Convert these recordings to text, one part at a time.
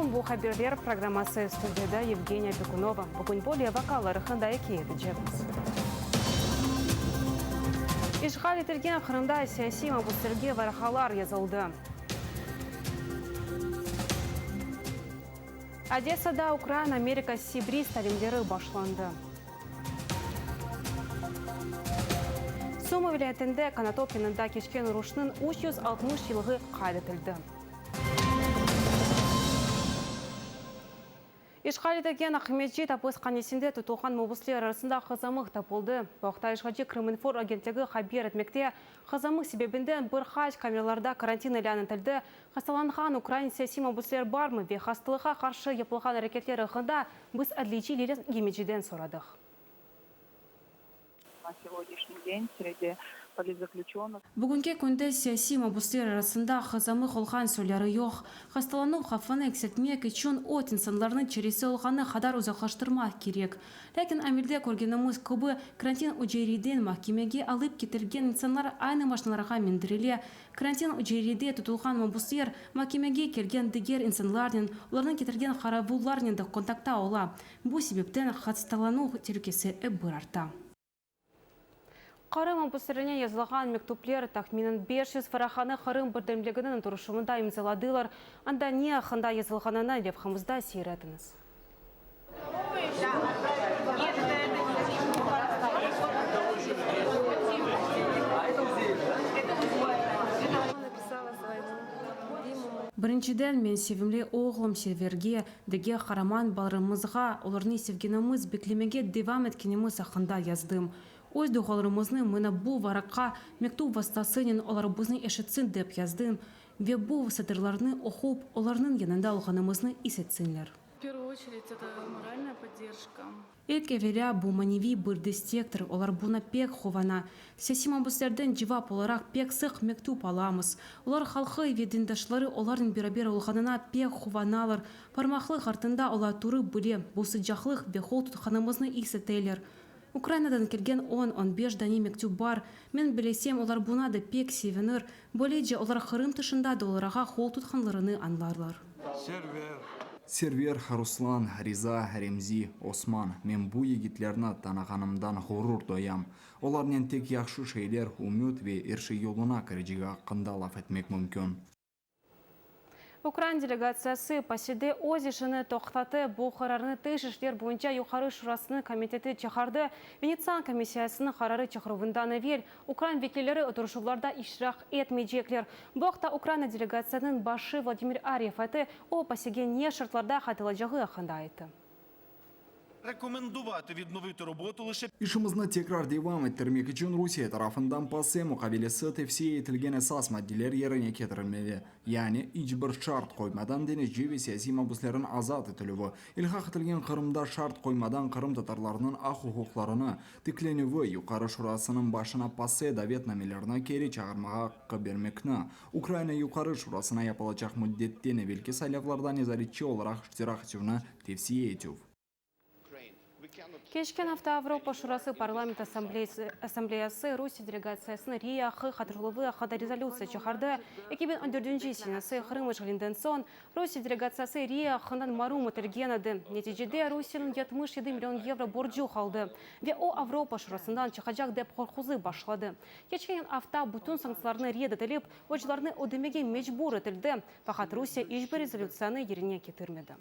aleyküm, bu Haberler programması, studiyada Yevgeniya Pekunova. Bugün böyle vaqalar aqqında ikâye etecekmiz. İşğal etilgen Qırımda siyasiy mabüslerge varaqalar yazıldı. Odessada Ukraina-Amerika Sibris talimleri başlandı. Sumı vilâyetinde Konotop yanında keçken uruşnıñ 360 yıllığı qayd etildi. İşğal etilgen Aqmescit apishanesinde tutulğan mabüsler arasında qızamıq tapıldı. Bu aqta işğalci Krıminform agentligi haber etmekte. Qızamıq sebebinden bir qaç kameralarda karantin ilân etildi. Hastalanğan ukrain siyasiy mabüsler barmı ve hastalıqqa qarşı yapılğan areketler aqqında biz adliyeci Lilâ Gemeciden soradıq. Bugünki künde siyasiy mabüsler arasında qızamıq olğan soyları yoq. Hastalanuv havfını eksiltmek içün ot insanlarnı çaresi olğanı qadar uzaqlaştırmaq kerek. Lâkin amelde körgenimiz kibi, karantin üceyreden mahkemege alıp ketilgen insanlar aynı maşinalarğa mindirile. Karantin üceyrede tutulğan mabüsler mahkemege kelgen diger insanlarnen, olarnı ketirgen qaravullarnen de kontaktta ola. Bu sebepten hastalanuv telükesi ep bir arta. Qırım mabüslerine yazılğan mektüpler, tahminen 500 varaqanı Qırım birdemliginiñ turuşuvında imzaladılar. Anda ne aqqında yazılğanını levhamızda seyir etiñiz. Birinciden, men sevimli oğlum Serverge, Diger qaraman balalarımızğa olarnı sevgenimiz, beklemege devam etkenimiz aqqında yazdım. Öz duyğularımıznı mına bu varaqqa mektüp vastasınen olar bizni eşitsin dep yazdım ve bu satırlarnı oqup, olarnıñ yanında olğanımıznı is etsinler. İlk evelâ, bu maneviy bir destektir, olar buña pek quvana. Siyasiy mabüslerden cevap olaraq pek sıq mektüp alamız. Olar halqı ve dindaşları olarnen beraber olğanına pek quvanalar, parmaqlıq artında ola turıp bile bu sıcaqlıq ve qol tutqanımıznı is eteler. Ukrainadan kelgen on, on beş dane mektüp bar, men bilesem, olar buña da pek sevinir, böylece olar Qırım tışında da olarğa qol tutqanlarını añlarlar. Server. Server, Ruslan, Riza, Remzi, Osman, men bu yigitlerni tanığanımdan ğurur duyam. Olarnen tek yahşı şeyler, ümüt ve er şey yoluna kirecegi aqqında laf etmek mümkün. Ukrain delegatsiyası PACEde öz işini toqtattı. Bu qararnı Tış işler boyunca Yuqarı Şurasınıñ komiteti çıqardı. Venetsian komissiyasınıñ qararı çıqaruvından evel ukrain vekilleri oturışuvlarda iştirak etmeycekler. Bu aqta Ukraina delegatsiyanıñ başı Vladimir Aryev ayttı. O, PACEge ne şartlarda qaytılacağı aqqında ayttı. İşimizni tekrar devam ettirmek içün Rusiye tarafından PASE muqavelesi tevsiye etilgen esas maddeler yerine ketirilmeli, yani iç bir şart qoymadan deñizci ve siyasiy mabüslerniñ azat etilüvi, ilhaq etilgen Qırımda şart qoymadan qırımtatarlarnıñ aq-uquqlarını tiklenüvi, Yuqarı Şurasınıñ başına PASE davetnamelerini keri çağırmağa aqqı bermekni, Ukraina Yuqarı Şurasına yapılacaq müddetten evelki saylavlarda nezaretçi olaraq iştirak etüvni tevsiye etüv. Keçken afta Avropa Şurası Parlament Assambleyası Rusiye delegatsiyasınıñ RİA aqqı hatırluvı aqqında rezolütsiya çıqardı. 2014 senesi Qırım işğalinden soñ Rusiye delegatsiyası RİA aqqından marum etilgen edi. Neticede Rusiyeniñ 77 million yevro borcu qaldı ve o Avropa Şurasından çıqacaq dep qorquzıp başladı. Keçken afta bütün sanktsiyalarnı red etilip, borclarnı ödemege mecbur etildi, faqat Rusiye iç bir rezolütsiyanı yerine ketirmedi.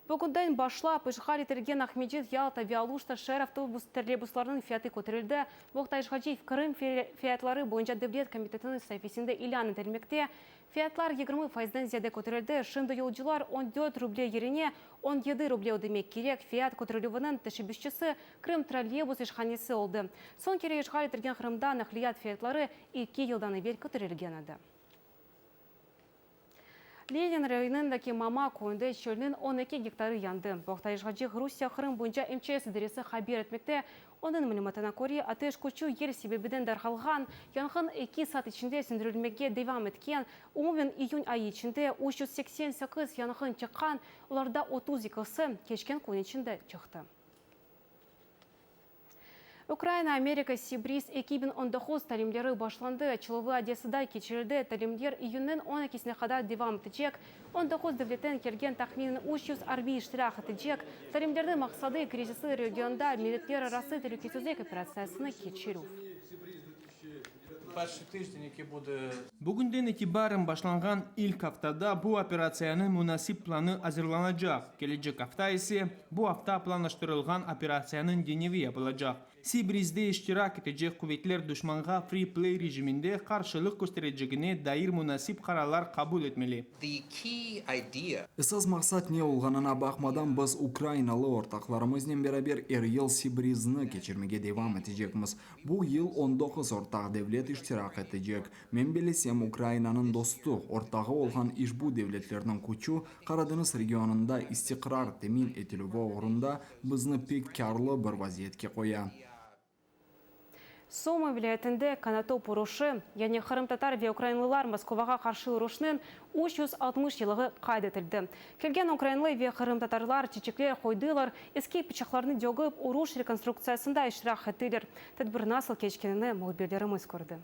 Bugünden başlap işğal etilgen Aqmescit, Yalta ve Aluşta şeer avtobus trolleybuslarınıñ fiyatı köterildi. Bu aqta işğalci Qırım fiyatları boyunca devlet komitetiniñ saifesinde ilân etilmekte. Fiyatlar 20 faizden ziyade köterildi. Şimdi yolcular 14 ruble yerine 17 ruble ödemek kerek. Fiyat köterilüviniñ teşebbüsçisi Krım trolleybus işhanesi oldı. Soñ kere işğal etilgen Qırımda naqliyat fiyatları eki yıldan evel köterilgen edi. Lenin rayonındaki Mama köyünde çölniñ 12 gektarı yandı. Bu aqta işğalci Rusiye Qırım boyunca MÇS idaresi haber etmekte. Onıñ malümatına köre, ateş küçlü yel sebebinden darqalğan. Yanğın eki saat içinde söndürilmege devam etken. Umumen iyün ayı içinde 388 yanğın çıqqan, olarda 32-si keçken kün içinde çıqtı. Ukrayina, Amerika, Sea Breeze 2019 talimleri başlandı. Açıluvı Odesada keçirildi. Talimler iyünniñ on ekisine qadar devam etecek. On doquz devletten kelgen tahminen 300 arbiy iştirak etecek. Talimlerniñ maqsadı, krizisli regionda milletlerarası telükesizlik operatsiyasını keçirüv. Bugünden itibaren başlanğan ilk aftada bu operatsiyanıñ munasip planı azırlanacaq, kelecek afta ise, bu afta planlaştırılğan operatsiyanıñ denevi yapılacaq. Sea Breeze-de iştirak etecek quvetler duşmanğa free-play rejiminde qarşılıq kösterecegine dair munasip qararlar qabul etmeli. Esas maqsat ne olğanına baqmadan, biz ukrainalı ortaqlarımıznen beraber er yıl Sea Breeze-ni keçirmege devam etecekmiz. Bu yıl 19 ortaq devlet iştirak etecek. Men bellesem, Ukrainanıñ dostu, ortağı olğan işbu devletlerniñ küçü Qaradeñiz regionında istiqrar temin etilüvi oğrunda bizni pek kârlı bir vaziyetke qoya. Sumı vilâyetinde Konotop uruşı, yani qırımtatar ve ukrainlılar Moskovağa qarşı uruşnıñ 360 yıllığı qayd etildi. Kelgen ukrainlı ve qırımtatarlar çiçekler qoydılar, eski pıçaqlarnı dögip, uruş rekonstruktsiyasında iştirak ettiler. Tedbir nasıl keçkenini mühbirlerimiz kördi.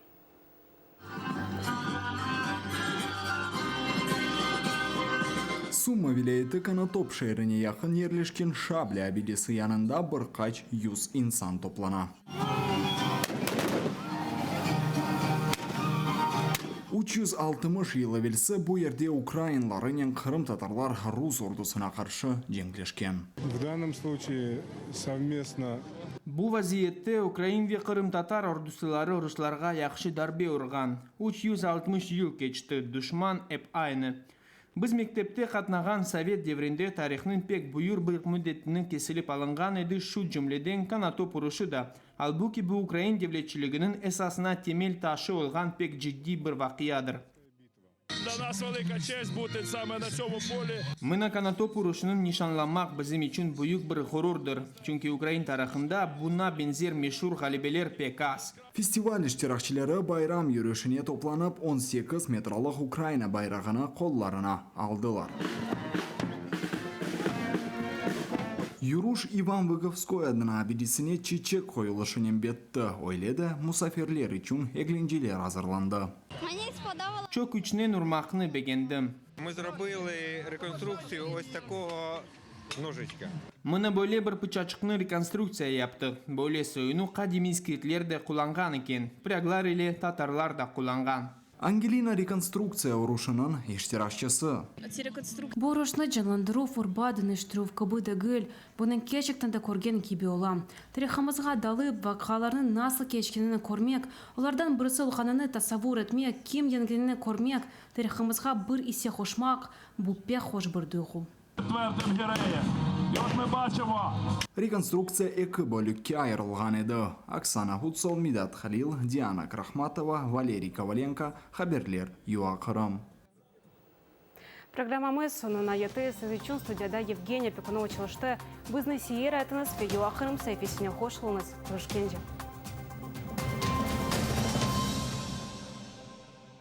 Sumı vilâyeti Konotop şeerine yaqın yerleşken Şablâ abidesi yanında bir qaç yüz insan toplana. 360 yıl evelsi bu yerde ukrainlarınen qırımtatarlar rus ordusına qarşı cenkleşken. В данном случае совместно Bu vaziyette ukrain ve qırımtatar ordusıları ruslarğa yahşı darbe urğan. 360 yıl keçti, duşman ep aynı. Biz mektepte qatnağan sovet devrinde tarihnıñ pek büyür bir müddetini kesilip alınğan edi, şu cümleden Konotop uruşı da. Albuki bu ukrain devletçiliginiñ esasına temel taşı olğan pek ciddiy bir vaqiadır. Для нас велика честь бути саме на цьому полі. Mına Konotop uruşınıñ nişanlanmaq bizim içün büyük bir ğururdır, çünki ukrain tarihında buña beñzer meşur ğalebeler pek az. Festival iştirakçileri bayram yürüşine toplanıp, 18 metralıq Ukraina bayrağını qollarına aldılar. Yürüş İvan Vıgovskoy adına abidesine çiçek qoyulışınen bitti, öyle de musafirler içün eglenceler azırlandı. Çöküçnen urmaqnı begendim. Ми зробили реконструкцію ось такого ножичка. Mına böyle bir pıçaçıqnı rekonstruktsiya yaptıq. Böyle soyunı qadimiy skitler de qullanğan eken, fraglar ile tatarlar da qullanğan. Angelina rekonstruktsiya uruşınıñ iştirakçisi. Bu uruşnı canlandıruv, urba deñiştirüv kibi degil, bunı kerçekten de körgen kibi olam. Tarihımızğa dalıp, vaqialarnıñ nasıl keçkenini körmek, olardan birisi olğanını tasavvur etmek, kim yeñgenini körmek, tarihımızğa bir isse qoşmaq, bu pek hoş bir duyğu. Четвертим героєм. І от ми бачимо. Rekonstruktsiya eki bölükke ayırılğan edi. Oksana Hutsol, Midat Halil, Diana Krahmatova, Valeriy Kovalenko, Haberler, UA Qırım. Programmamız soñuna yetti. Siz içün studiyada Yevgeniya Pekunova çalıştı. Bizni seyir etiñiz ve UA Qırım saifesine qoşulıñız. Körüşkence.